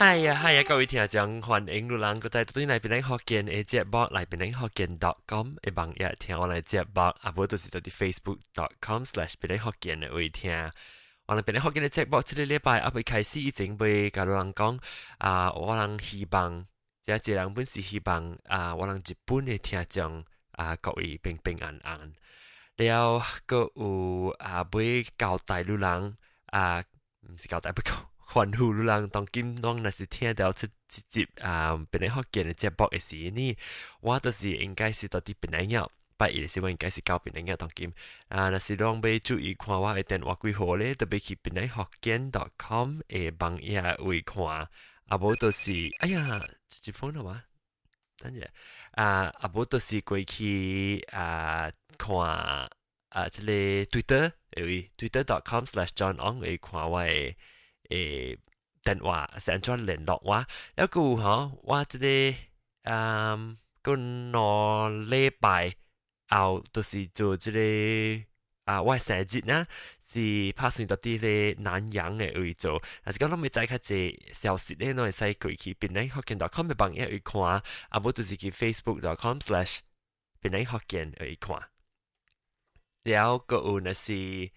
哎呀，係啊，各位聽眾，歡迎汝人閣再轉來檳城福建的節目，來檳城福建 .com 的網頁聽我的節目，啊無就是佇 facebook.com/ 檳城福建的位聽。我人檳城福建的節目，這个禮拜猶未開始以前，欲共汝人講啊，我人希望，這一人本是希望啊，我人日本的聽眾啊，各位平平安安。了，閣有啊，欲交代汝人啊，毋是交代，不過。歡呼汝人當今攏若是聽著這這集啊，檳城福建的節目的時呢，我就是應該是佇檳城了，拜一的時我應該是到檳城了當今。啊，若是攏欲注意看我的電話幾號咧，就欲去檳城福建 .com 的網頁位看，啊無就是，哎呀，這封了嗎？等下，啊啊無就是過去啊看啊這个 Twitter，位 twitter.com/johnong 會看我的電話是按怎聯絡我，猶閣有吼，我這个閣2禮拜後就是做這个啊，我的生日呢是拍算佇佇咧南洋的位做，若是講攏欲知較濟消息咧，攏會使過去檳城福建 .com 的網頁去看，啊無就是去 facebook.com/ 檳城福建去看。了閣有若是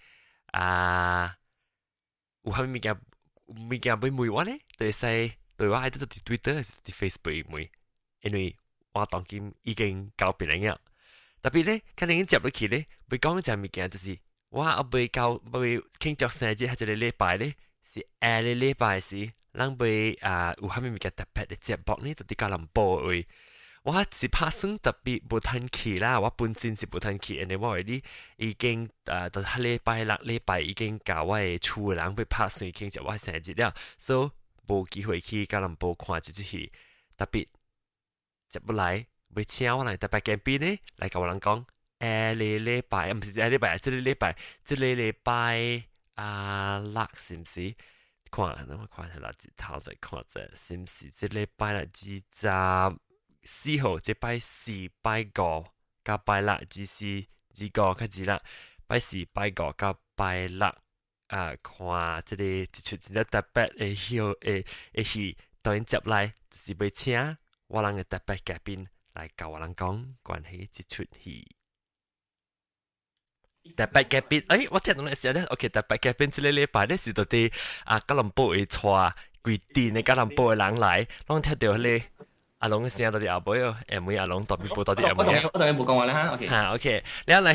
啊，有啥物物件？物件欲問我咧，就會使對我愛佇 Twitter 還是佇 Facebook 問，因為我當今已經交檳城了。特別咧，可能接落去咧，欲講一隻物件，就是我猶未到欲慶祝生日，彼一個禮拜咧，是下个禮拜時，咱欲啊有啥物物件特別的節目呢？就佇吉隆坡位。我是拍算特別無通去啦，我本身是無通去，因為我為你已經啊，到彼禮拜六禮拜已經共我的厝的人欲拍算慶祝我生日了，所以無機會去吉隆坡看這齣戲。特別接落來，欲請我來特別嘉賓呢，來共我人講，下個禮拜，毋是下禮拜，這个禮拜，這个禮拜啊六是毋是？看，等我看下日頭再看者，是毋是這禮拜六24號，這拜四、拜五佮拜六，24、25較26，拜四、拜五佮拜六啊，看這個一齣真正特別的戲的的戲，當然接來就是欲請我人的特別嘉賓來共我人講關於這齣戲。特別嘉賓，欸，我聽到你寫咧，OK，特別嘉賓這個禮拜咧是佇佇啊吉隆坡會帶規陣的吉隆坡的人來，攏聽著彼个阿龍的聲佇佇後尾哦，下暝阿龍特別報佇佇後尾。我同你無講話啦哈，OK。哈，OK，了來，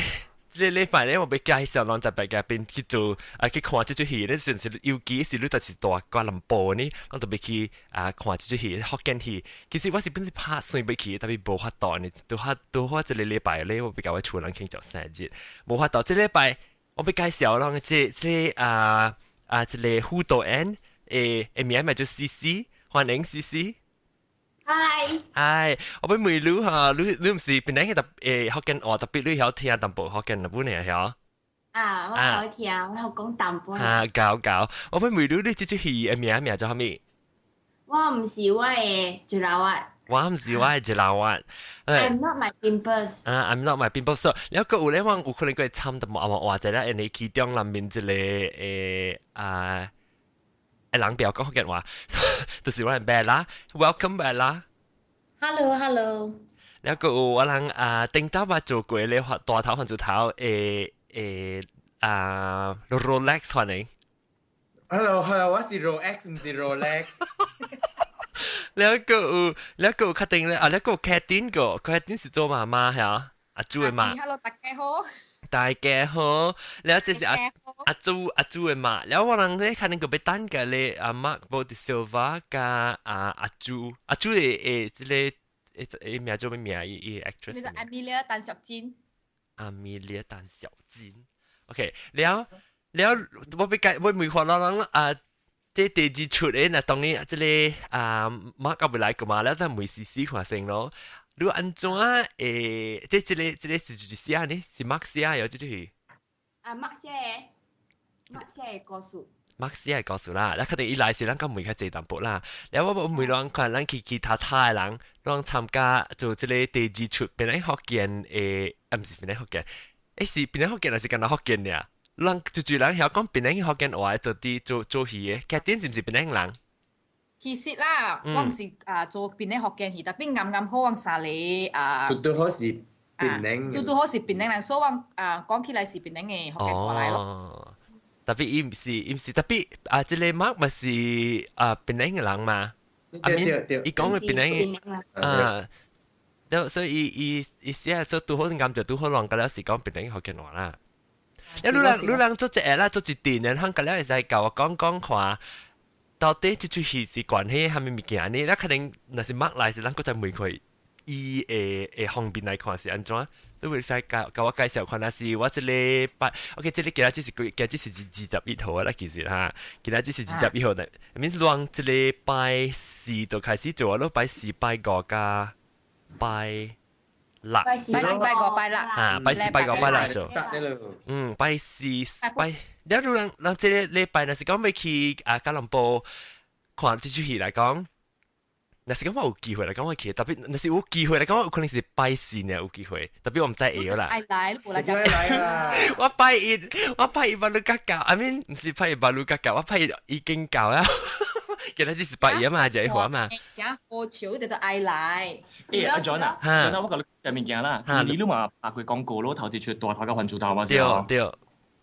這個禮拜咧，我欲介紹咱特別嘉賓去做啊去看這齣戲咧，是是尤其是你著是蹛吉隆坡呢，咱特別去啊看這齣戲福建戲。其實我是本身拍算欲去，特別無法度呢，拄好拄好這个禮拜咧，我欲共我厝人慶祝生日，無法度。這禮拜我欲介紹咱這這個啊啊這个副導演的的名名叫 C C，歡迎 C C。嗨，嗨，我欲問你哈，你你毋是檳城的特福建話特別你曉聽淡薄福建話呢曉？啊，我曉聽，我曉講淡薄。啊，搞搞，我欲問你，你這齣戲的名名叫啥物？我毋是我的一老啊。我毋是我的一老啊。 I'm not my pimples。啊，I'm not my pimples。了閣有咧，我有可能閣會參淡薄話者咧，因為其中內面一個啊，人不要講福建話，就是我的 Bella。Welcome Bella。 Hello，Hello。了閣有我人啊，頂頭捌做過咧，大頭番薯頭的的啊，Rolex 歡迎。 Hello，Hello，我是 Rolex，毋是 Rolex。了閣有，了閣有確定咧，啊，了閣有 Katin 個，Katin 是做媽媽係啊，阿朱的媽。 Hello，大家好。大家好，了這是阿阿朱阿朱的媽，了我人咧可能閣欲等個咧，阿 Mark Bo de Silva 佮阿阿朱，阿朱的的這个的名叫啥名？伊伊 actress。名叫阿米莉亞陳淑貞。阿米莉亞陳淑貞，OK，了了，我欲解我問看老人啊。這第二齣的，若當然這个啊 Mark 猶未來過嘛，了等問試試看先咯。你按怎會？這這个這个是就是寫呢？是 Mark 寫的，這就是。啊，Mark 寫的，Mark 寫的故事。 Mark 寫的故事啦，咱確定伊來時，咱閣問較濟淡薄啦。了我問人看，咱去其他他的人，攏參加做這个第二齣檳城福建的，啊，毋是檳城福建，欸是檳城福建還是干焦福建爾？人就就人曉講檳城福建話做佇做做戲的，Katin 是毋是檳城人？其實啦，我毋是啊做檳城福建戲，tapi 啱啱好阮三個啊。拄拄好是檳城。拄拄好是檳城人，所以阮啊講起來是檳城的福建話來咯。哦，tapi 伊毋是伊毋是，tapi 啊，這個 Mark 嘛是啊檳城的人嘛？對對對。伊講的檳城的啊，所以伊伊伊寫做拄好啱就拄好人，個了是講檳城福建話啦。一你人你人做一個啦，做一陣，然後個了會使共我講講看，到底這齣戲是關係蝦米物件呢？咱可能若是 Mark 來時，咱閣再問佢，伊會會方便來看是按怎？你會使共共我介紹看，若是我這禮拜，OK，這個今仔只是幾，今仔是21號啊啦，其實哈，今仔只是二十一號咧，免是講這禮拜四就開始做啊，咯，拜四、拜五佮拜六，拜四、拜五、拜六，啊，拜四、拜五、拜六做，嗯，拜四、拜，你人人這個禮拜若是講欲去啊吉隆坡看這齣戲來講。若是講我有機會來講我去，tapi 若是有機會來講，我有可能是拜四呢有機會，tapi 我毋知會啦。愛來，你無來就來啦。我拜一，我拜一巴魯較到，I mean 毋是拜一巴魯較到，我拜一已經到啦。今仔只是拜一嘛，就一號嘛。真好笑，你都愛來。欸，阿 John 啊，John 啊，我共你講物件啦，你你嘛拍過廣告咯，頭一出大頭佮番薯頭嘛是對對。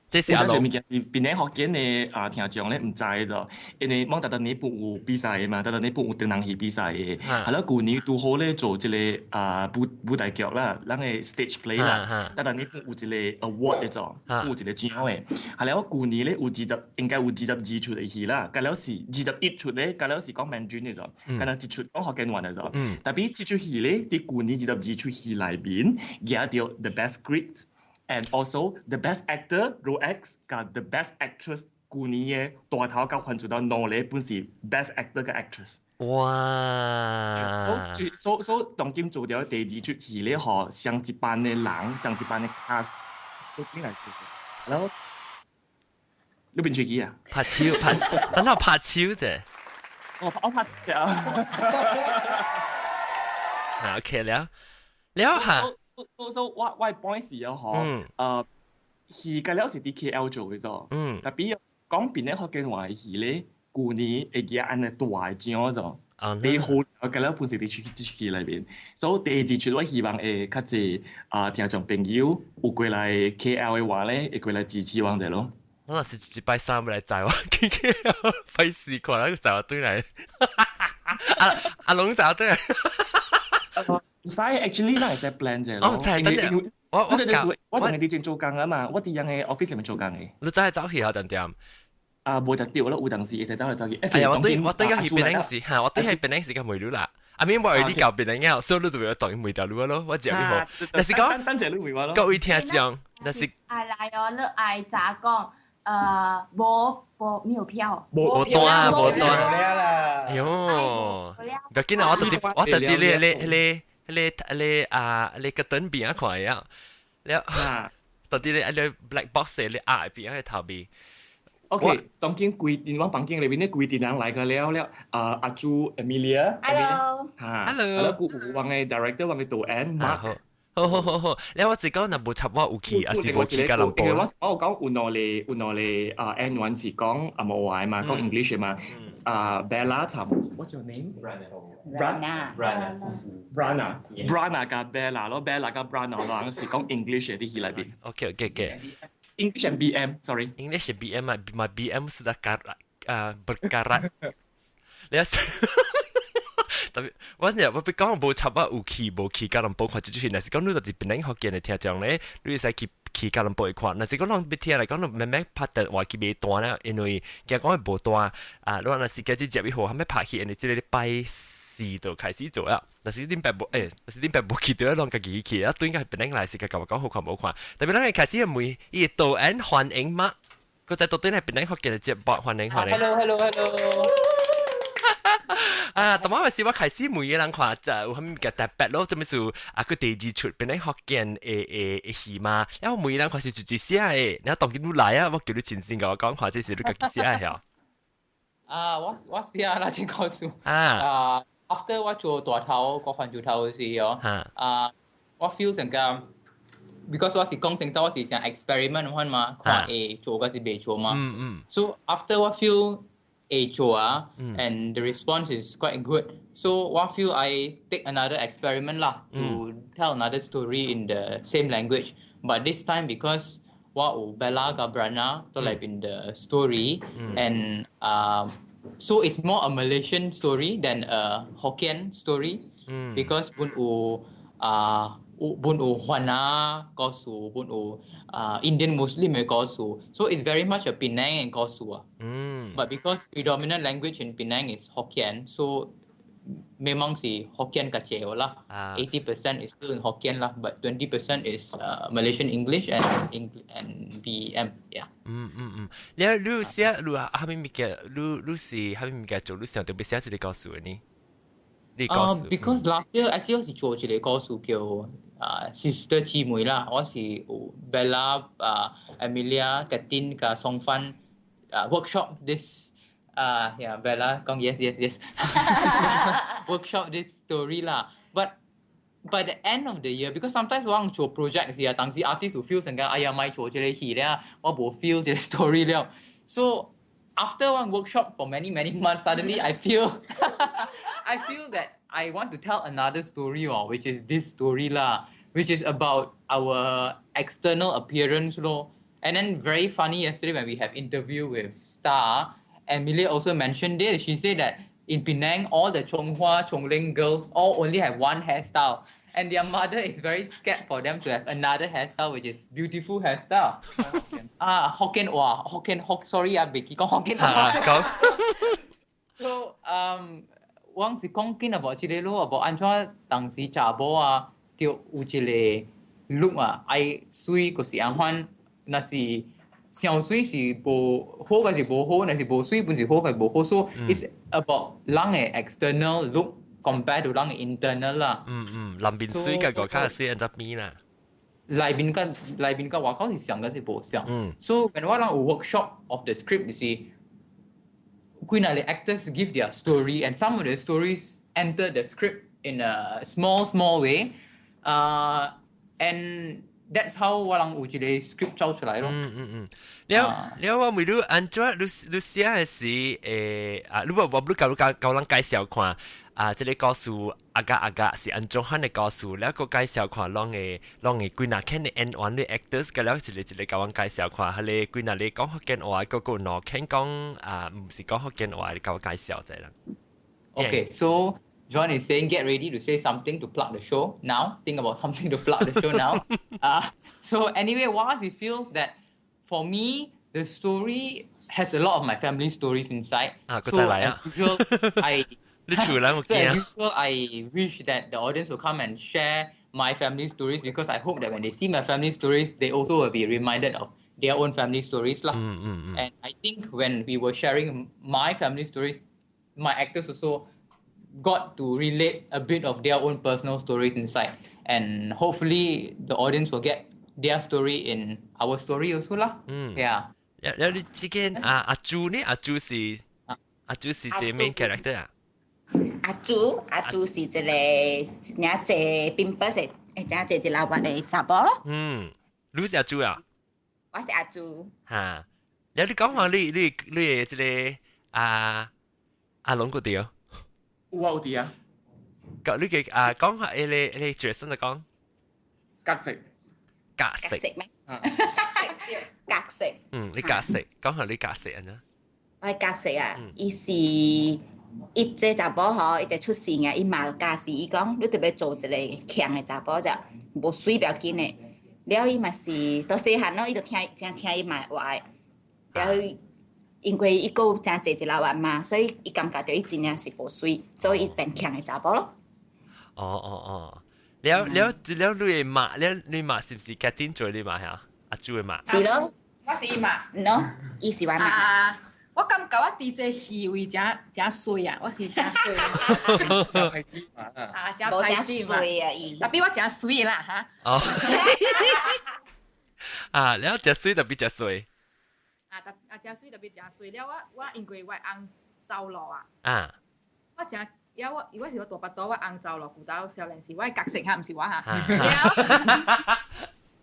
這是阿龍。物件是檳城福建的啊，聽眾咧毋知就，因為望逐逐年本有比賽的嘛，逐逐年本有唐人戲比賽的。係啦，舊年拄好咧做這個啊舞舞台劇啦，咱的 stage play 啦，逐逐年本有一個 award 的做，有一個獎的。係啦，我舊年咧有二十，應該有22出的戲啦，甲了是21出咧，甲了是講 Mandarin 的做，敢若一出講福建話的做。tapi 這出戲咧，佇舊年22出戲內面，贏著 the best script。And also the best actor Rolex 佮 the best actress 舊年的大頭佮番薯頭兩個本是 best actor 佮 actress。哇！所以所所當今做著第二出戲咧，予上一班的人，上一班的 cast 都變來做。然後你邊出去啊？拍手拍，等下拍手啫。我我拍手啊。好，OK 了，了哈。所所我我 point 是啊，嗬，戲個了是佇 KL 做的啫，tapi 講檳城福建話的戲咧，舊年會記按呢大的獎咗，第好個了本是佇出這出戲內面，所以第二出我希望會較濟啊聽眾朋友有過來 KL 的話咧，會過來支持我者咯。我若是一拜三來載我去 KL，費事看那個載我轉來，阿阿龍載我轉來。唔使，actually 咱會使 plan 者咯。哦，知，等陣，我我我同你之前做工啊嘛，我佇人个 office 裡面做工的。你早走去啊？點點？啊，無特對咯，有當時會使走來走去。哎呀，我對我對個係檳城時嚇，我對係檳城時間袂路啦。阿咪我有啲舊檳城了，所以你就要當每條路咯。我接你好，但是講等陣你問我咯。各位聽眾，但是愛來哦，你愛咋講？無無沒有票，無單無單啦。哎喲，不要緊啊！我特別我特別咧咧咧。你你啊，你個燈邊啊看啊，了，到底你你 black box 你壓邊喺頭邊。 OK，當今規電話房間裏邊咧，規陣人來個了了，啊阿朱 Amelia。 Hello。嚇。 Hello。係咯，有阮的 director，阮的導演 Mark。好好好好，你我只講若無插我有去，還是無去吉隆坡？因為我我有講有兩個有兩個啊演員是講紅毛話嘛，講 English 嘛。啊 Bella 參，What's your name？Brana。 Brana。 Brana。 Brana 佮 Bella 咯，Bella 佮 Brana 咯，是講 English 的佇戲內邊。 OK。 English and BM，sorry。 English and BM 啊，my BM sudah karat 啊 berkarat。你tapi 我日我欲講無插我有去無去吉隆坡看這齣戲，若是講你就是檳城福建的聽眾咧，你會使去去吉隆坡去看。若是講人欲聽來講，你慢慢拍電話去買單啦，因為驚講會無單啊。你若是今日11號還欲拍戲，因為這個禮拜四就開始做啦。若是恁爸無欸，若是恁爸無去著，攏家己去啊。對應該檳城來是共我講好看無看。特別咱開始問伊導演歡迎嗎？閣再到底係檳城福建的節目歡迎歡迎。 Hello，hello，hello。啊，當我是我開始每個人看就有啥物個特別咯，做咩事啊？佢第二出檳城福建的的的戲嘛，然後每個人看是自己寫的，然後當今你來啊，我叫你親身共我講看，這是你家己寫的曉？啊，我我寫啦，先告訴啊啊，after 我做大頭個番薯頭時哦，啊，我 feel 成個，because 我是講定到我是想 experiment 款嘛，看會做還是袂做嘛。嗯嗯。 So after 我 feel 會做啊，and the response is quite good. So 我 feel I take another experiment 啦，to tell another story in the same language, but this time because 我有 Bella 佮 Brana 都來 in the story and so it's more a Malaysian story than a Hokkien story because 本有啊有本有番仔故事，本有啊 Indian Muslim 的故事，so it's very much a Penang 的故事啊。But because predominant language in Penang is Hokkien, so memang 是 Hokkien 較濟啦。80% is still in Hokkien 啦，but 20% is Malaysian English and BM. Yeah. 嗯嗯嗯，你你寫你啥物物件？你你是啥物物件做？你想著欲寫一個故事的呢？你故事。 Because last year actually 我是做一個故事叫啊 Sister 姊妹啦，我是有 Bella 啊 Emilia、Katin 佮宋芬啊 workshop this 啊，yeah Bella 講 yes workshop this story 啦，but by the end of the year because sometimes 我做 project 時啊，當時 artist 有 feel 成個哎呀莫做這個戲了，我無 feel 這個 story 了，so after one workshop for many many months suddenly I feel that I want to tell another story oh, which is this story lah, which is about our external appearance lor. And then very funny, yesterday when we have interview with Star, Emilia also mentioned this. She said that in Penang all the Chonghua Chongling girls all only have one hairstyle and their mother is very scared for them to have another hairstyle, which is beautiful hairstyle. 啊，福建話，福建福，sorry 啊，袂記講福建話。講。 So 我是講緊 about 這個咯，about 按怎當時查某啊，著有一個 look 啊，愛媠，就是按款，若是傷媠是無好，還是無好，若是無媠本是好，還是無好，so it's about 人的 external look compare to 人的 internal 啦。嗯嗯，內面媠佮外口媠按怎比啦？內面佮內面佮外口是像，還是無像？So when 我人有 workshop of the script 就是幾若個 actors give their story and some of the stories enter the script in a small small way. And that's how 我人有一個 script 走出來咯。嗯嗯嗯，了了我問你按怎你你寫的是啊，你無無你教你教教人介紹看啊，這個故事 agak agak 是按怎款的故事，了閣介紹看攏會攏會幾若間的演員的 actors，佮了一個一個教阮介紹看，彼個幾若個講福建話，閣閣兩間講啊，毋是講福建話，你教我介紹者啦。 Okay, so John is saying get ready to say something to plug the show now. Think about something to plug the show now. So anyway, 我是 feel that for me, the story has a lot of my family stories inside. 啊， So as usual, I 你厝人有 so as usual, I wish that the audience will come and share my family stories because I hope that when they see my family stories, they also will be reminded of their own family stories lah. And I think when we were sharing my family stories, my actors also got to relate a bit of their own personal stories inside. And hopefully the audience will get their story in our story also lah. Yeah. 了了，你這間阿阿朱呢？阿朱是阿朱是這 main character 啊？阿朱阿朱是一個真正濟 pimple 的，真正濟一老屈的查某咯。嗯，你是阿朱啊？我是阿朱。哈，了你講下你你你的這個阿阿龍個對？有啊有佇啊。講你嘅啊講下你你角色就講。角色。角色。色咩？角色。嗯，你角色講下你角色啊？我角色啊，伊是伊這查某吼，伊就出世啊，伊媽教示伊講，你著欲做一個強的查某者，無媠不要緊的。了伊嘛是到細漢咯，伊就聽誠聽伊媽話的。了因為伊閣有誠濟一老屈嘛，所以伊感覺著伊真正是無媠，所以伊變強的查某咯。哦哦哦，了了了，你的媽，了你媽是毋是決定做你媽嚇？阿朱的媽。是咯。我是伊媽。喏，伊是我媽。啊，我感覺我佇這戲位誠誠媠啊，我是誠媠嘛。誠歹勢嘛。啊，誠歹勢嘛。啊伊。 Tapi 我誠媠啦哈。哦。啊，了誠媠 tapi 誠媠。啊，特啊，誠媠 tapi 誠媠了，我我因為我翁走路啊。啊。我誠，了我，我是我大腹肚，我翁走路舊兜少年時，我的角色哈，毋是我哈。了，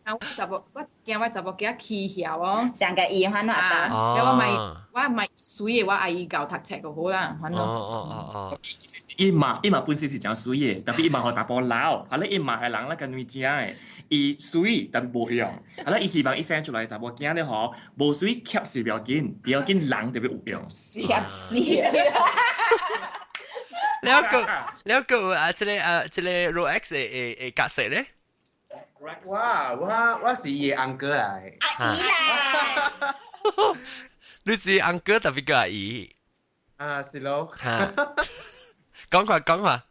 啊，我就無我驚我查某囝起痟哦。上個伊反啊，了我咪我咪水的，我愛伊𠢕讀冊就好啦，反哦正。哦哦哦，伊嘛伊嘛本身是誠媠的，特別伊嘛予查埔老，啊咧伊罵的人咧跟伊正的，伊媠但無用，啊咧伊希望伊生出來查某囝咧吼，無媠怯是不要緊，第要緊人特別有用。怯死。了個了個啊，這個啊，這個 Rolex 的的的角色咧？我我我是伊的 uncle 來。阿姨啦。你是 uncle 特別個阿姨。啊，是咯。嚇，講下講下。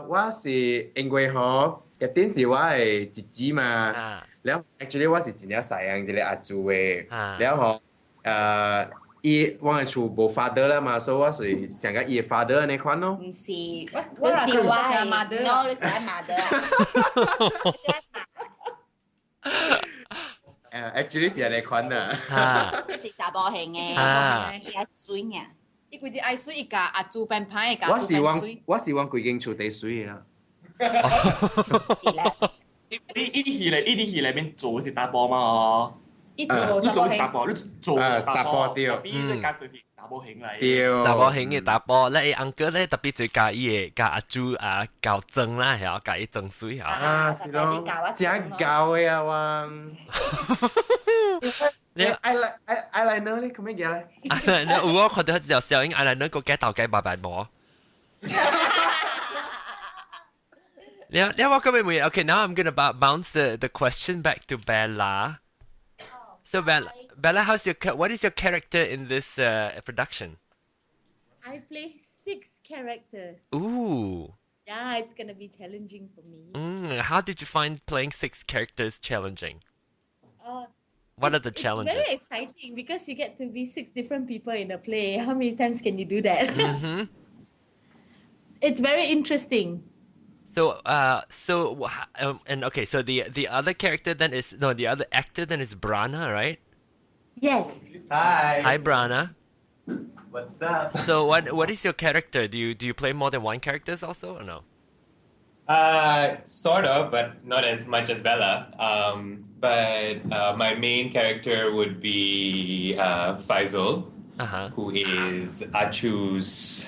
我是因為吼，一陣是我的姊姊嘛，了 actually 我是真正細樣一個阿祖的，了吼，伊我的厝無 father 啦嘛，所以我是上個伊的 father 按呢款咯。毋是，我你是我係的，no，你是我 mother。 Actually 是按呢款啦。你是查某型的，伊愛媠啊。伊規日愛媠，伊共阿祖變歹，共我是阮變媠。我是阮規間厝最媠的啦。是啦。你你佇戲內，你佇戲內面做是查埔嘛？哦。伊做你做是查埔，你做是查埔，對。比你家做是查某型來。對。查某型的查埔，咧伊 uncle 咧特別最佮伊的佮阿祖啊𠢕妝啦，曉共伊妝媠曉。啊，是咯，真𠢕的啊，我。你愛來愛愛來呢？你可咩嘢咧？你有我看到一條小影，愛來呢個雞頭雞白白毛。你你我今日問，Okay, now I'm gonna bounce the question back to Bella. So Bella, Bella, how's your what is your character in this production? I play six characters. Ooh. Yeah, it's gonna be challenging for me. How did you find playing six characters challenging? What are the challenges? It's very exciting because you get to be six different people in a play. How many times can you do that? It's very interesting. So, and okay, so the other character then is no, the other actor then is Brana, right? Yes. Hi. Hi, Brana. What's up? So, what is your character? Do you play more than one characters also or no? Sort of, but not as much as Bella. But my main character would be Faisal, who is Achu's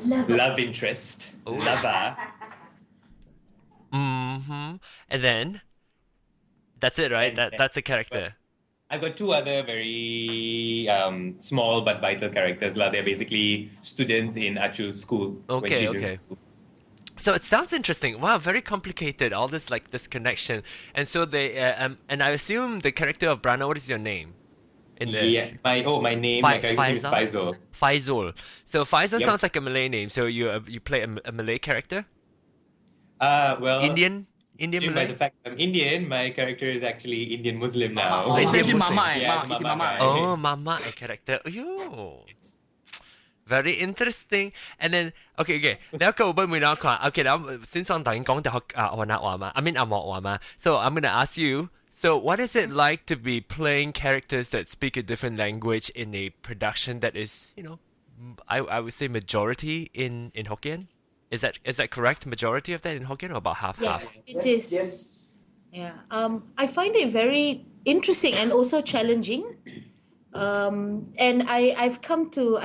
love interest, lover. And then that's it, right? That's a character. I've got two other very small but vital characters lah. They're basically students in Achu's school when she's in school. So it sounds interesting. Wow, very complicated. All this like this connection, and so they and I assume the character of Brana. What is your name? In the Yeah, my name, my character's name is Faisal. Faisal. So Faisal Yep. sounds like a Malay name. So you play a Malay character? Well, Indian judging by Malay. the fact I'm Indian, my character is actually Indian Muslim now. Oh, Indian Muslim. Yeah, it's a mamak guy. Oh, mamak a character. Yo. Very interesting. And then okay, 你一個會唔會諗看？Okay, 嗱，先生頭先講到啊雲南話嘛，I mean 紅毛話嘛。So I'm gonna ask you. So what is it like to be playing characters that speak a different language in a production that is I would say majority in Hokkien? Is that correct? Majority of that in Hokkien or about half half? Yes, it is. Yes. Yeah. I find it very interesting and also challenging. And I've come to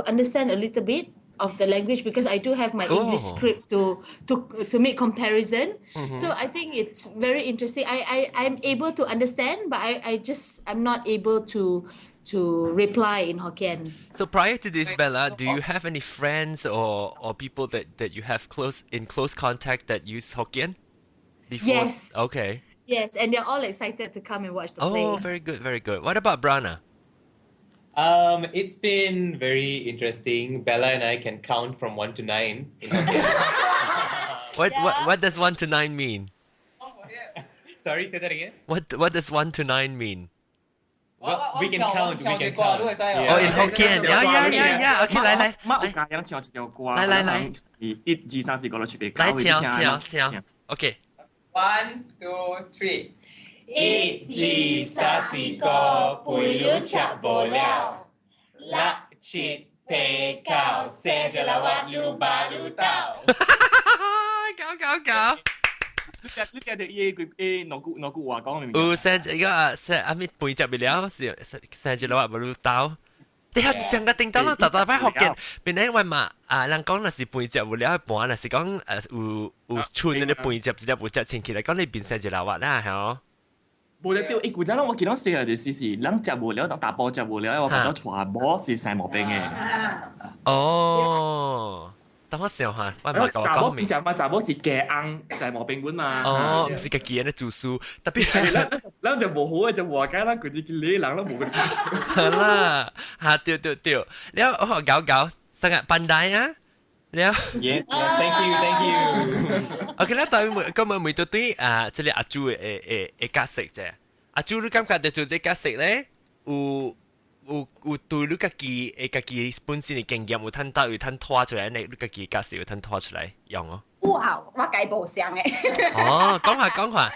understand a little bit of the language because I do have my English script to make comparison. So I think it's very interesting. I'm able to understand, but I'm not able to reply in Hokkien. So prior to this, Bella, do you have any friends or people that you have close in close contact that use Hokkien? Before? Yes. Okay. Yes, and they're all excited to come and watch the play. Oh, very good, very good. What about Brana? It's been very interesting. Bella and I can count from 1 to 9 in Hokkien. What does 1 to 9 mean? Sorry, say that again. What does 1 to 9 mean? Well, we can count. We can count. Oh, in Hokkien. Yeah. Okay, 來來媽有教人唱一條歌，來來來，一、二、三、四、五、六、七、八、來九，唱唱唱。Okay. One, two, three. 一、二、三、四、五，八、六、七、無了，六、七、八、九，生只老蛙，擼八擼豆。搞搞搞。你聽到伊句伊兩句兩句話講明？有生一個啊，生阿咪半隻不了，是生一個話無兜。你下成個叮當咯，逐逐擺福建，變咧我嘛啊，人講若是飯食無了盤，若是講有有剩嗰啲飯食一粒無食清氣來講，你變生一老屈啦，係哦。無得對，伊古早我見到細個就是是，人食無了，當大埔食無了，我覺得帶某是生毛病的。哦，等我想下，我唔係講講明。查某查某是家翁生毛病嘛。哦，毋是家己的自私，特別咱咱就無好嘅就話解，咱規日去理人，攏無個。好啦，嚇對對對，了我搞搞，sangat pandai 啊！了，Yeah, thank you, thank you. OK 啦，但係今日每對對啊，這個阿朱的的的角色啫。阿朱你感覺著做這角色咧，有有有對你家己的家己本身的經驗有趁到有趁拖出來，你你家己角色有趁拖出來用哦。有啊，我家無相的。哦，講下講下。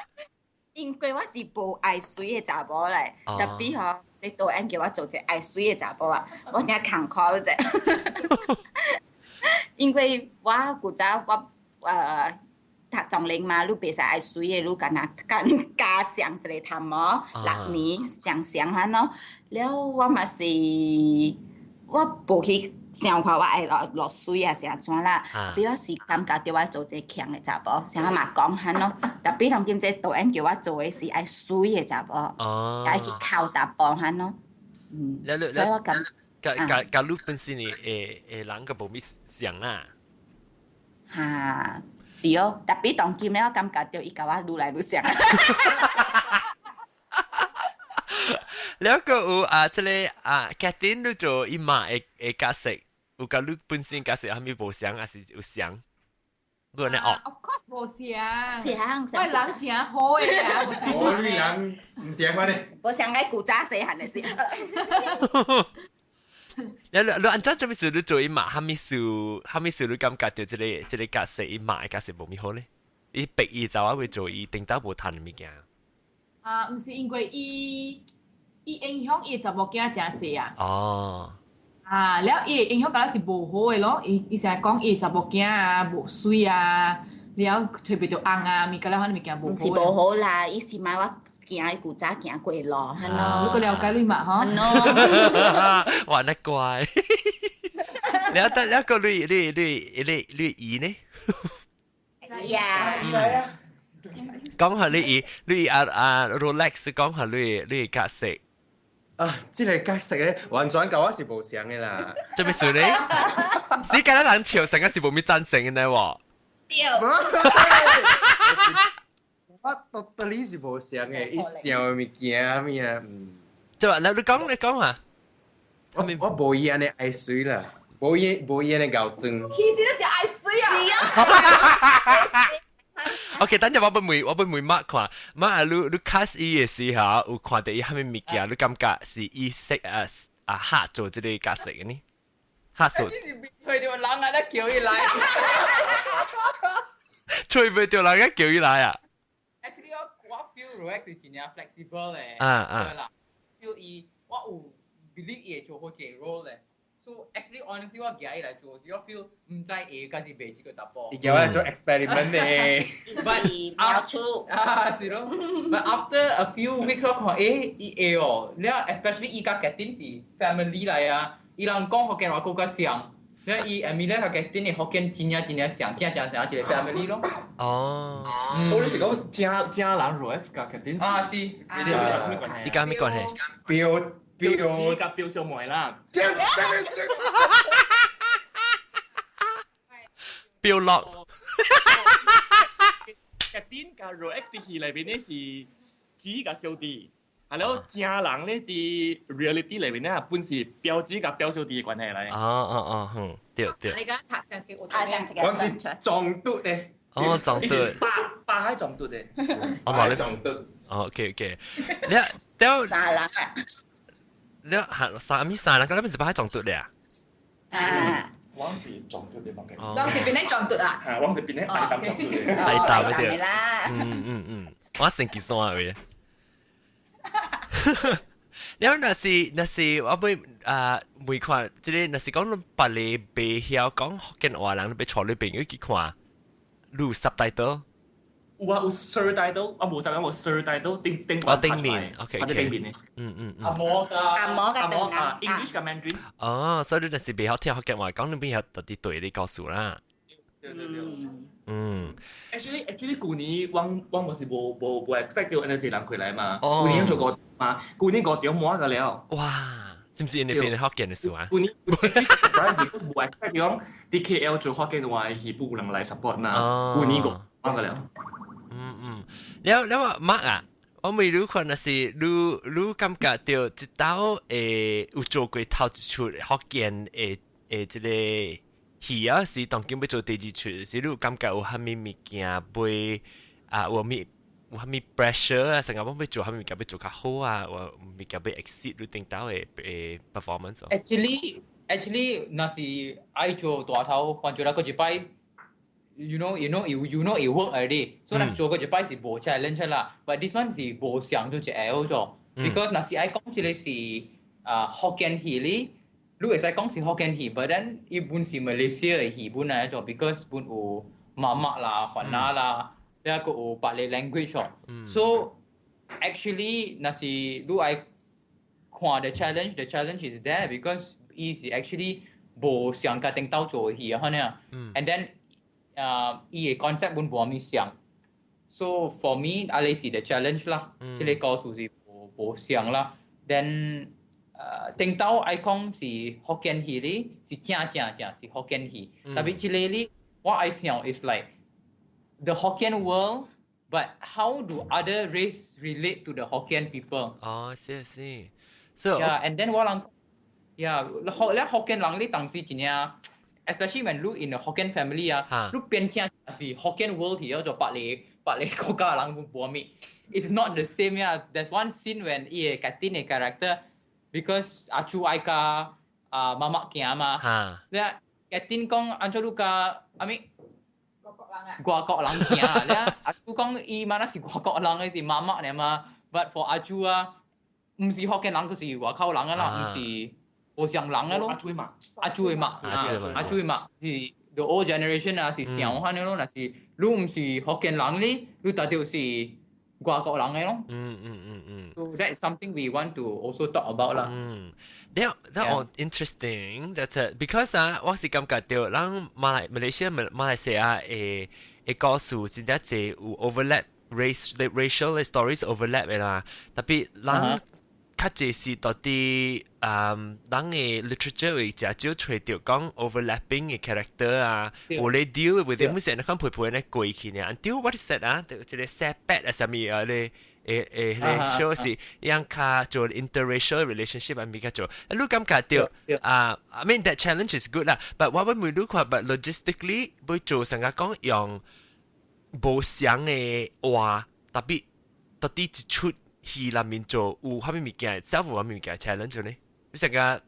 因為我是無愛媠的查某來，特別吼，你導演叫我做一個愛媠的查某啊，我真艱苦者。因為我古早我讀狀齡嘛，你袂使愛媠的，你干焦干加上一個頭毛，6年上上哈喏。了我嘛是，我無去想看我愛落落媠啊，是按怎啦？比我是感覺著我做一個強的查某，啥物嘛講哈喏。特別當今這導演叫我做的是愛媠的查某，愛去剾淡薄哈喏。嗯，所以我感佮佮佮你本身的的的人個無咪像啦。哈，是哦，特別當今咧，我感覺著伊共我愈來愈像。了個有啊，這個啊，家庭你做伊媽的的角色，有佮你本身角色啥物無相，還是有相？你按呢學？Of course 無相。相，我人誠好的啊，無相。我你人毋相款呢？無相愛古早細漢的時。你你你按怎做物事？你做伊媽，啥物事？啥物事？你感覺著這個這個角色伊媽的角色無咪好咧？伊逼伊走啊，會做伊頂到無趁的物件。啊，毋是因為伊伊影響伊查某囝誠濟啊。哦。啊，了伊的影響敢若是無好的咯，伊伊成日講伊查某囝啊無媠啊，了揣袂著翁啊，物件了款物件無好。毋是無好啦，伊是嘛我行伊古早行過路，哈喏。你閣了解你嘛吼？哇，那乖。了得了個你你你你你姨呢？呀。講下你姨，你阿阿 Rolex 講下你你角色。啊，這個角色咧，完全佮我是無相的啦。做咩事呢？時間人笑成個是無咪贊成的呢喎。對。我到底是無相的，伊想的物件物啊，嗯。就話你你講你講下。我我無伊按呢愛媠啦，無伊無伊按呢𠢕裝。其實你誠愛媠啊。 OK，等陣我欲問，我欲問 Mark 看，Mark 啊，你你 cast 伊的時候，有看著伊啥物物件，你感覺是伊適啊啊合做這個角色的呢？合做。你是揣著人啊，咧叫伊來。揣袂著人啊，叫伊來啊。 Actually，我我 feel Rolex 是真正 flexible 咧。啊啊。 feel 伊，我有 believe 伊會做好這個 role 咧。So actually honestly 我夾伊來做，我 feel 毋知會抑是袂這個淡薄。伊叫我來做 experiment 呢。 But 描出啊是咯。But after a few weeks 我看，誒伊會哦，了 especially 伊佮 Katin 是 family 來啊，伊人講福建話閣較像，了伊 Emilia 佮 Katin 的福建真正真正像，正正像一個 family 咯。哦。我你是講正正人 Rolex 佮 Katin 啊是，是佮啥物關係？表表姊佮表小妹啦。表落。 Katin 佮 Rolex 戲內面咧是姊佮小弟，啊了正人咧佇 reality 內面咧本是表姊佮表小弟的關係來。哦哦哦，嗯，對對。你講讀上一個，我是撞拄的。哦，撞拄。八八海撞拄的。我話你撞拄。哦，OK OK。你掉。三人啊。你行三米三人，咁你是八海撞拄的啊？啊。我是撞拄的，我是變咧撞拄啊！嚇，我是變咧大膽撞拄的。大膽的啦。嗯嗯嗯，我成幾山位。你若是若是我欲啊問看，這個若是講別个袂曉講福建話人，欲帶你朋友去看，你有 subtitle？有啊，有 surtitle，啊無就講有 surtitle 頂頂哦，頂面，OK，或者頂面嘅。阿摩㗎，阿摩嘅阿摩啊長人，English 佮 Mandarin。哦，所以你若是袂曉聽福建話，講你邊有特別對你告訴啦。對對對。Actually，舊年我嘛是無 expect 到按呢濟人過來嘛。舊年做五嘛，舊年五場滿個了。哇！是毋是因為變福建的事啊？舊年 surprise 無 expect 講佇 KL 做福建話戲不有人來 support 嘛。舊年五滿個了。嗯嗯，了了我 Mark 啊，我問你看，若是你感覺著這兜會有做過頭一齣福建的這個戲啊，是當今欲做第二齣，是你有感覺有啥物物件欲啊，有啥物 pressure 啊？成日講欲做啥物物件欲做較好啊，有物件欲 exceed 你頂兜的 performance。 Actually，若是愛做大頭，換做來過一擺。You know it work already. So 若做過一擺是無 challenge 啦，but this one 是無想做一下好做，because 若是愛講這個是啊福建戲哩，你會使講是福建戲，but then 伊本是馬來西亞的戲本來做，because 本有馬馬啦、番仔啦，了閣有別个 language 哦。So actually 若是你愛看 the challenge，the challenge is there because 伊是 actually 無像佮頂兜做的戲啊，可能。And then 啊，伊個 concept 本無啥物像。So for me，啊呢是 the challenge 啦，這個故事是無像啦。Then 頂兜愛講是福建戲哩，是正正正是福建戲。Tapi 這個哩，我愛想 is like the Hokkien world，but how do other race relate to the Hokkien people？哦，是是。So yeah，and then 我人，yeah，學咧福建人哩當時真正，especially when 你 in a Hokkien family 啊，你變正是 Hokkien world 去做別個國家人無物。It's not the same 呀。There's one scene when 伊個家己的 character because 阿祖愛佮啊媽媽行嘛，你家己講按怎你佮阿咪外國人啊，外國人行，你阿祖講伊嘛那是外國人，伊是媽媽爾嘛。But for 阿祖啊，毋是福建人，就是外口人啊啦，毋是無相人啊咯。阿祖嘛，阿祖的嘛，阿祖的嘛是 the old generation 啊，是想法咯。若是你毋是福建人哩，你當著是外國人的咯。So that is something we want to also talk about 啦。嗯，that all interesting. That's it. Because 啊，我是感覺著，咱馬來西亞馬來西亞的故事真正濟有 overlap race racial stories overlap 的啦。Tapi 咱較濟是到底人的 literature 會誠少揣著講 overlapping 的 character 啊，有咧 deal with 每成日看陪陪咧過去呢。Until what is that 啊？這個 setback 啊，啥物啊咧？誒咧 show 是樣較做 interracial relationship 啊，比較做。你感覺著啊？I mean that challenge is good 啦，but 我會問你看，but logistically 欲做成個講用無相的話，tapi 到底一齣戲內面做有啥物物件，self 有啥物物件 challenge 呢？你成個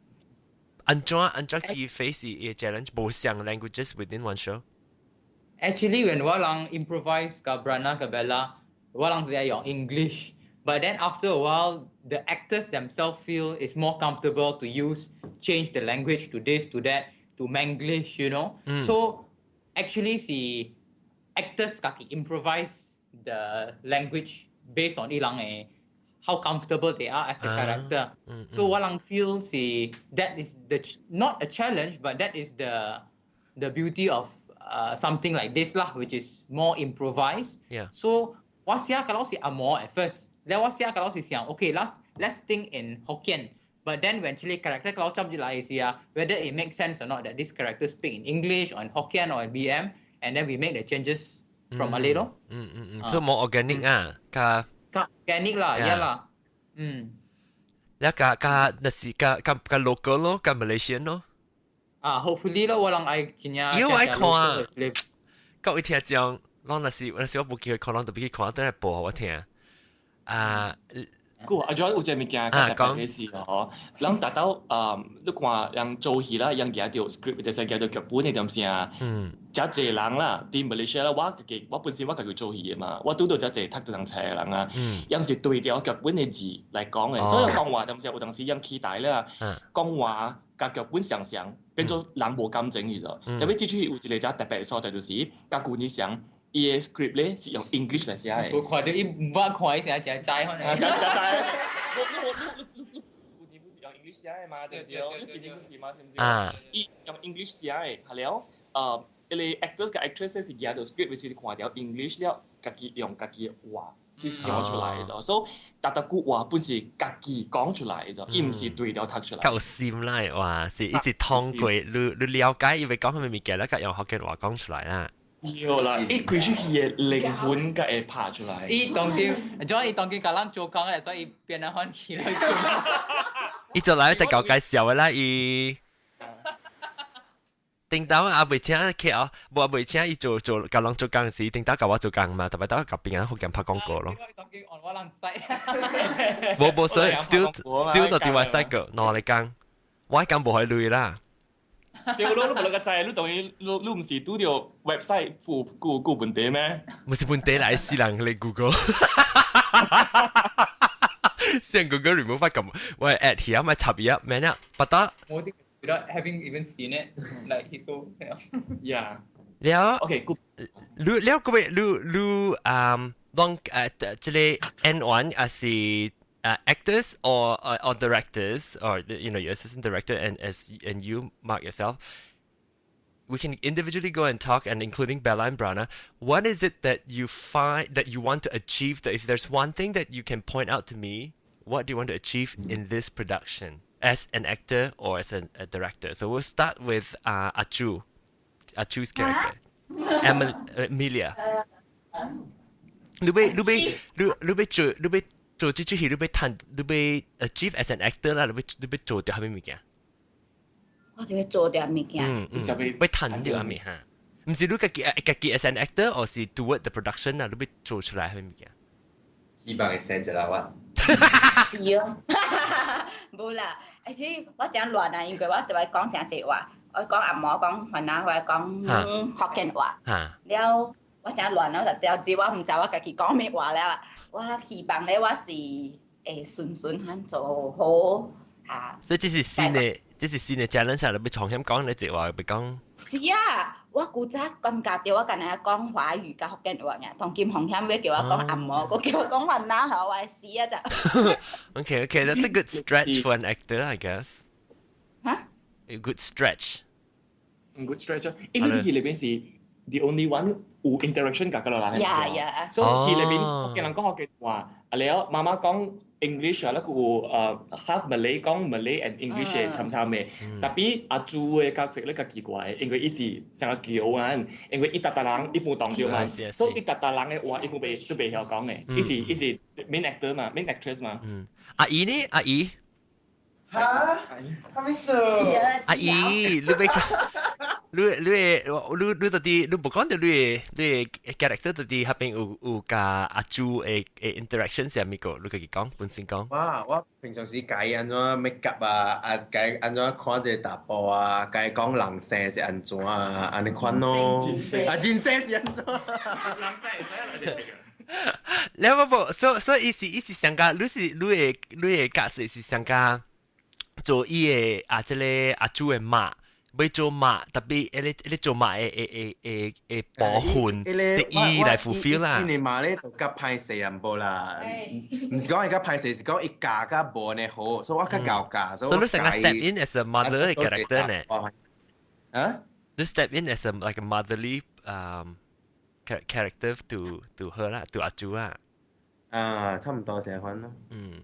按怎去 face 伊 challenge 無相 languages within one show？ Actually, when 我人 improvise 佮 Brana 佮 Bella，我人是用 English。 But then after a while, the actors themselves feel it's more comfortable to use, change the language to this, to that, to Manglish. So actually 是 actors 家己 improvise the language based on 伊人的 how comfortable they are as the character. So 我人 feel 是 that is the not a challenge, but that is the beauty of something like this lah, which is more improvised. So 我寫kalau 是紅毛 at first，然後我寫kalau 是想，okay, let's think in Hokkien. But then when 這個 character kalau 接入來時啊，whether it makes sense or not that this character speak in English or in Hokkien or in BM, and then we make the changes from Malay 咯。所以 more organic 啊，較較 organic 啦，yeah 啦，嗯。了較較那是較較較 local 咯，較 Malaysian 咯。啊，hopefully 咯，我人愛真正。因為我愛看，各位聽眾，攏若是我無機會看，攏特別去看，等來播予我聽。啊，個阿 John 有一個物件較特別的是吼，人達到啊，你看人做戲啦，人舉著 script 就是舉著劇本的點聲，誠濟人啦，佇馬來西亞啦，我家己我本身我家己做戲的嘛，我拄著誠濟讀這層冊的人啊，𪜶是對著劇本的字來講的，所以講話點聲有當時𪜶期待啦，講話佮劇本相像，變做人無感情去咗。Tapi 這齣戲有一個誠特別的所在，就是佮舊年相。伊的 script 咧是用 English 來寫的。我看著伊毋捌看，伊成日誠知可能。啊，知知知。我我我你你你不是用 English 寫的嘛？對不對？你今年不是嘛？是毋是？啊。伊用 English 寫的，係了，彼个 actors 佮 actress 是舉著 script 是看著 English 了，家己用家己的話去寫出來的，所以逐逐句話本是家己講出來的，伊毋是對著讀出來。夠深啦，哇！是一直通過你你了解伊欲講啥物物件，你佮用福建話講出來啦。對啦，伊開出伊的靈魂佮會拍出來。伊當今，怎伊當今共人做工咧，所以變得歡喜來做。伊做來就搞介紹的啦，伊。頂頭阿未請去哦，無阿未請伊做做共人做工時，頂頭共我做工嘛，特別到共別人福建拍廣告咯。無無，所以 still 到佇 website 個，兩個工，我講無可鐳啦。對咯，你無那個知，你當然你你毋是拄著 website 有有有問題咩？毋是問題來，死人來 Google。先 Google remove 咁，我 add 起咪插伊啊，咩啊？不得。我啲 without having even seen it, like he's so yeah. 了，OK，good。你了各位，你你嗯，當這个演員抑是 actors or directors or your assistant director and as and you, Mark, yourself, we can individually go and talk, and including Bella and Brana, what is it that you find that you want to achieve, that if there's one thing that you can point out to me, what do you want to achieve in this production as an actor or as a director? So we'll start with Achu, Achu's character, Emilia. 你欲你欲你你欲做你欲做這齣戲，你欲趁你欲 achieve as an actor 啦，你欲你欲做著啥物物件？我就欲做著物件。嗯嗯，欲趁著啥物哈？毋是你家己家己 as an actor，或是 toward the production 啊？你欲做出來啥物物件？希望會生一個我。是哦，無啦，而且我誠亂啊，因為我就愛講誠濟話，我講紅毛，講番仔話，講福建話。了，我誠亂啊，就掉字我毋知我家己講啥話了。我希望咧，我是會順順番做好嚇。所以這是新的，這是新的 challenge 啊！你欲重新講你這話，欲講。是啊，我古早感覺著我干焦講華語佮福建話爾，當今洪險欲叫我講紅毛，閣叫我講番仔話，我會死啊就。 Okay, that's a good stretch for an actor, I guess. 哈？A good stretch. Good stretch 啊！因為戲裏邊是 the only one 有 interaction 㗎個啦， Yeah. 所以戲裏邊福建人講福建話，啊了媽媽講 English 啊，那個half Malay 講 Malay and English 嘅參參嘅，tapi 阿朱的角色咧較奇怪，因為伊是成個橋啊，因為伊逐逐人伊無當著嘛，所以伊逐逐人的話伊都袂都袂曉講的，伊是伊是 main actor 嘛，main actress 嘛。嗯，阿姨呢？阿姨。哈？啥物事？阿姨，你欲你你你你到底你無講著你的你的 character 到底彼邊有有佮阿朱的的 interaction 是啥物個？你家己講，本身講。我我平常時共伊按怎 make up 啊，啊共伊按怎看這個查埔啊，共伊講人生是按怎啊，按呢款咯。啊，人生是按怎？人生會使來了無無，所所以伊是伊是上加，你是你的你的角色是上加做伊的啊，這个阿朱的媽。欲做媽，tapi 彼个彼个做媽的的的的的部分，伊來 fulfill 啦。伊的媽咧就較歹勢淡薄啦，毋是講伊較歹勢，是講伊教較無按呢好，所以我較𠢕教。所以你成個 step in as a mother 的 character 呢？啊？你 step in as a like a motherly character to her 啦，to 阿朱啊。啊，差唔多這款咯。嗯，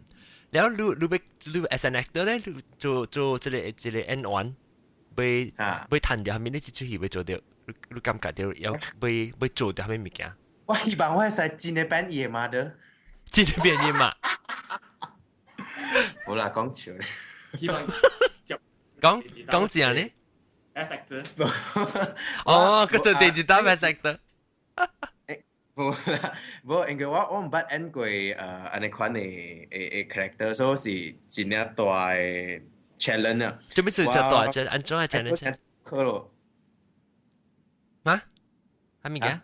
了你你欲你 as an actor 咧，做做這个這个演員。欲欲趁著啥物？你這齣戲欲做著，你你感覺著要欲欲做著啥物物件？我希望我會使真的變伊的媽的，真的變伊媽。好啦，講笑。希望講講正呢？Best actor。哦，佢做第二單 best actor。無啦，無，因為我我毋捌演過按呢款的的的 character，所以是真正大的 challenge 啊！做咩事就大隻？按怎嘅 challenge？好咯。咩？係咪嘅？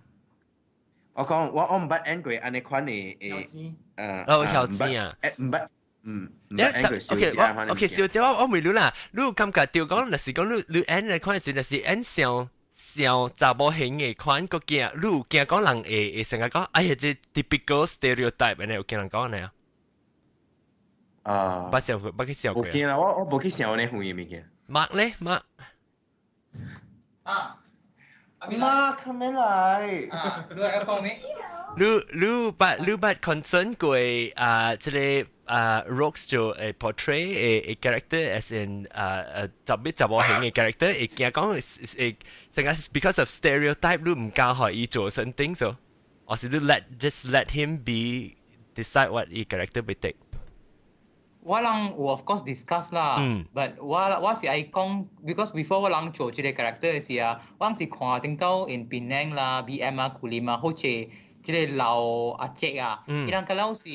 我講我我毋捌演過按呢款的誒，哦，挑戰啊！毋捌，嗯，毋捌演過小姐 OK，我 OK 小姐，我我問你啦，你有感覺著講，若是講你你演來看時，若是演上想查某型的款，閣驚你有驚講人會會成日講，哎呀，這 typical stereotype 按呢有驚人講按呢啊？啊，捌想過，捌去想過。無驚啦，我我無去想呢方面物件。 Mark 咧，Mark。啊。 Mark 係咪來？啊，你愛講咩？你你捌你捌 concern 過啊？這个啊 Rocks 做誒 portray 的 character as in 啊啊特別查某型的 character 會驚講會成日 because of stereotype 你毋敢予伊做 certain things 哦，抑是你 let just let him be decide what 伊 character 欲 take？我人有 of course discuss 啦，but 我我是愛講，because before 我人做這个 character 的時啊，我人是看頂到 in Penang 啦、BM 啊、庫林啊，好似這个老阿叔啊，伊人較老是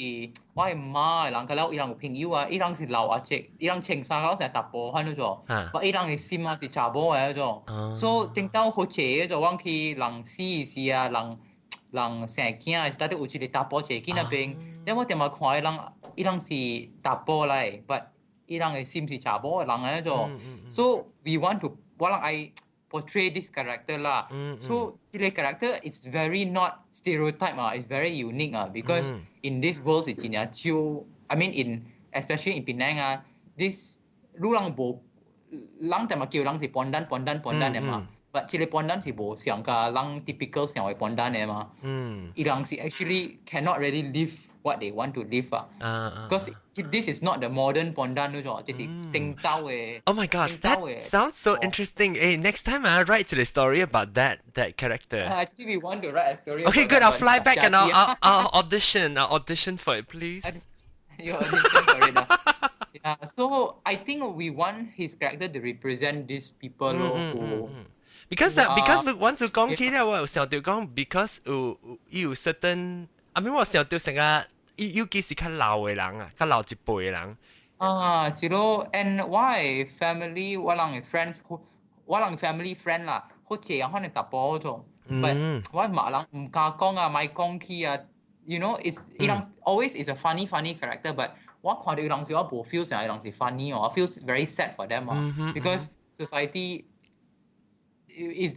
我的媽，人較老伊人有朋友啊，伊人是老阿叔，伊人穿衫較老成查埔款嗰種，但伊人的心啊是查某的嗰種，所以頂到好濟嗰種，我去人死時啊，人人生囝的時，到底有一个查埔坐緊那邊。因我點解看伊人，伊人是查埔來，but 伊人的心是查某的人來做。So we want to，我人愛 portray this character 啦。So 這个 character it's very not stereotype 啊，it's very unique 啊，because in this world 是真正少。I mean in especially in Penang 啊，this 汝人無，人點解叫人是 pondan pondan pondan 的嘛？But 這个 pondan 是無像佮人 typical 想的 pondan 的嘛。伊人是 actually cannot really live what they want to live 啊。Because this is not the modern pondan 嗰種，就是頂兜的。 Oh my gosh, that sounds so interesting. Hey, next time I write to the story about that character. Actually, we want to write a story. Okay, good. I'll fly back and I'll audition. I'll audition for it, please. You audition for it. Yeah. So I think we want his character to represent these people who. Because look, once 你講起咧，我有想到講，because 有有 certain，I mean 我想到成個，尤其是較老的人啊，較老一輩的人。啊，是咯，and 我的 family，我人的 friends，我人 family friend 啦，好濟人可能查埔種，but 我媽人毋敢講啊，莫講起啊，it's 伊人 always is a funny funny character，but 我看著伊人時我無 feel 成伊人是 funny 哦，I feel very sad for them 啊，because society is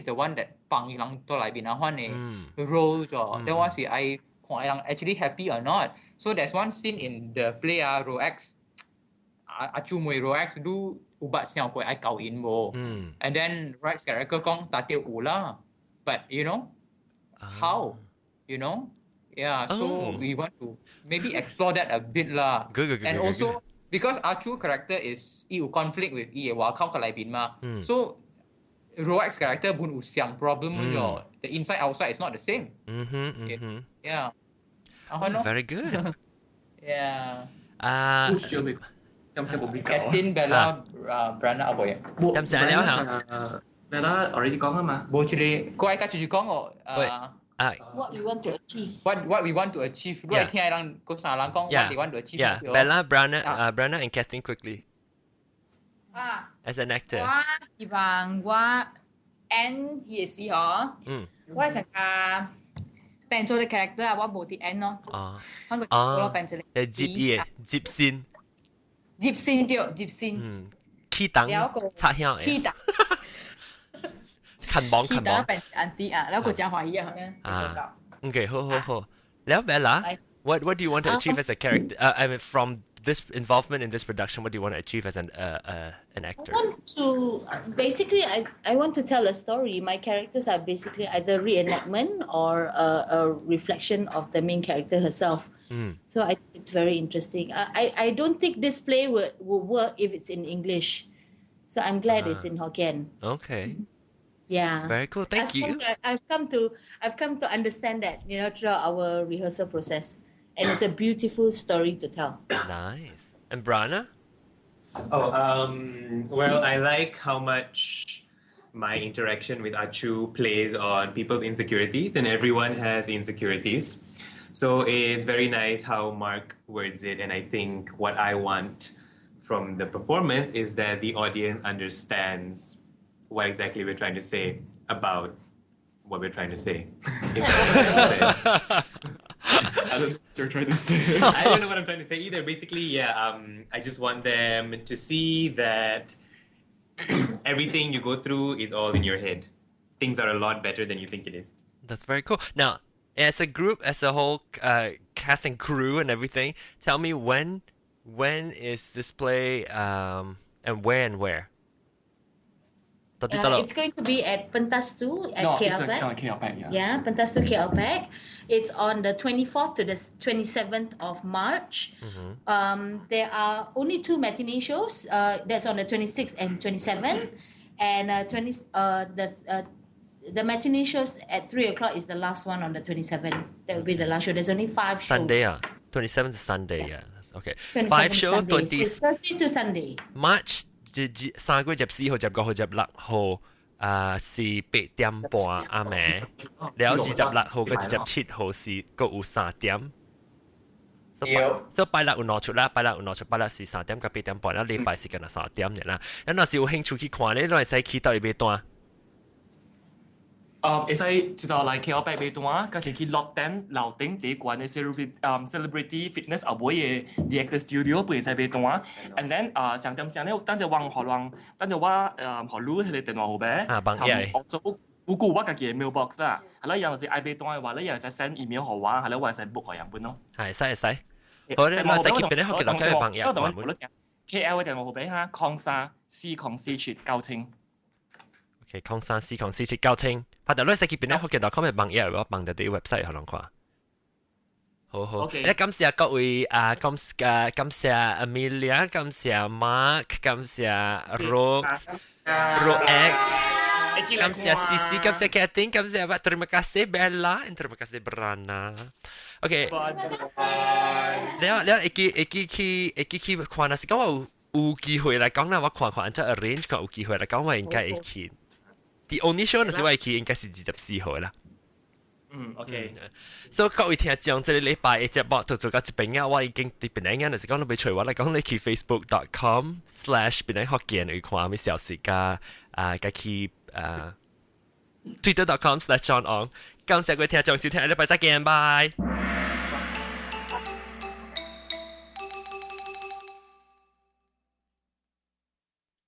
the one that 放伊人到內面啊款的 role 咗，then 我是愛看伊人 actually happy or not。So there's one scene in the play 啊，Rox 阿阿祖妹 Rox 你有捌想過愛交𪜶無？And then Rox character 講當然有啦，but you know how you know yeah so we want to maybe explore that a bit 啦。 Good, good, good, And good, also good. because 阿祖 character is 伊有 conflict with 伊的外口個內邊嘛，so Rox character 本有相 problem 咗，the inside outside is not the same。Yeah. Very good. Yeah. 啊，今次冇比較。 Katin Bella 啊 Brana 啊，無嘢。今次你好。 Bella already 講啊嘛。無這个，我愛甲繼續講哦。啊。啊。 What we want to achieve. What we want to achieve？你愛聽人嗰三人講 what they want to achieve。 Yeah. Bella, Brana, Brana and Kathleen quickly. 啊。 As an actor. 我希望我演戲的時候，我成個變做的 character 啊，我無佇演咯。哦。我個我變一个。接伊的接線。接線對，接線。起檔。插香。起檔。勤忙勤忙。變 auntie 啊，了個真歡喜啊，啊。OK，好好好。了 Bella，what do you want to achieve as a character? I mean, from this involvement in this production, what do you want to achieve as an actor? I want to basically I want to tell a story. My characters are basically either reenactment or a reflection of the main character herself. So I think it's very interesting. I don't think this play would work if it's in English. So I'm glad it's in Hokkien. Okay. Yeah. Very cool. Thank you. I've come to understand that throughout our rehearsal process. And it's a beautiful story to tell. Nice. And Brana? Oh, well, I like how much my interaction with Achu plays on people's insecurities, and everyone has insecurities. So it's very nice how Mark words it, and I think what I want from the performance is that the audience understands what exactly we're trying to say about what we're trying to say. If that makes sense. I don't know what you're trying to say. I don't know what I'm trying to say either. Basically, yeah, I just want them to see that Everything you go through is all in your head. Things are a lot better than you think it is. That's very cool. Now, as a group, as a whole cast and crew and everything, tell me when is this play and where and where? It's going to be at Pentas 2 at No, KL it's a Pack. KL Pack, yeah. Yeah, Pentas 2 KL Pack. It's on the 24th to the 27th of March. There are only two matinee shows. That's on the 26th and 27th. And 20, the matinee shows at 3 o'clock is the last one on the 27th. That will be the last show. There's only five shows. Sunday 啊, 27th Sunday, yeah. Okay. 27th Five shows, Sunday. 20 So it's Thursday to Sunday. March 3月24號、25號、26號啊是8點半暗暝，了26號佮27號是閣有三點。所以拜六有兩齣啦，拜六有兩齣，拜六是三點佮8點半，了禮拜是敢若三點爾啦。咱若是有興趣去看咧，你會使去佗位買單？啊，會使一道來 KL 八買單，佮是去 Lot 10樓頂第懸的 Celebrity Fitness 後尾的 The Actor Studio 會使買單。And then 啊，上點上咧，等陣我予人，等陣我予你彼个電話號碼。啊，幫嘢。有顧我家己的 mailbox 啦，係啦，有時愛買單的話，你又會使 send email 予我，係啦，我會使 book 予人本咯。係，使會使。好，你若使去邊咧，學見到佢幫嘢。 KL 的電話號碼哈，03-4047-9000。 OK，03-4047-9000，拍到你使去邊咧，學見到佢幫嘢，我幫到啲 website 予人看。好好，你感謝各位啊，感謝感謝 Amelia，感謝 Mark，感謝 Rose，Rose X，感謝 Cici，感謝 Katin，感謝 terima kasih Bella，terima kasih Brana。OK，了了會記會記去會記去看，若是講我有有機會來講啦，我看看按怎 arrange 看有機會來講，我應該會去。The only show 若是我會去，應該是24號啦。嗯，OK。所以各位聽眾，這个禮拜的節目就做到這邊啊，我已經佇檳城啊，若是講你欲揣我來講，你去 facebook.com/檳城福建去看啥物消息佮啊，佮去啊 twitter.com/JohnOng。感謝各位聽眾收聽，禮拜再見，拜。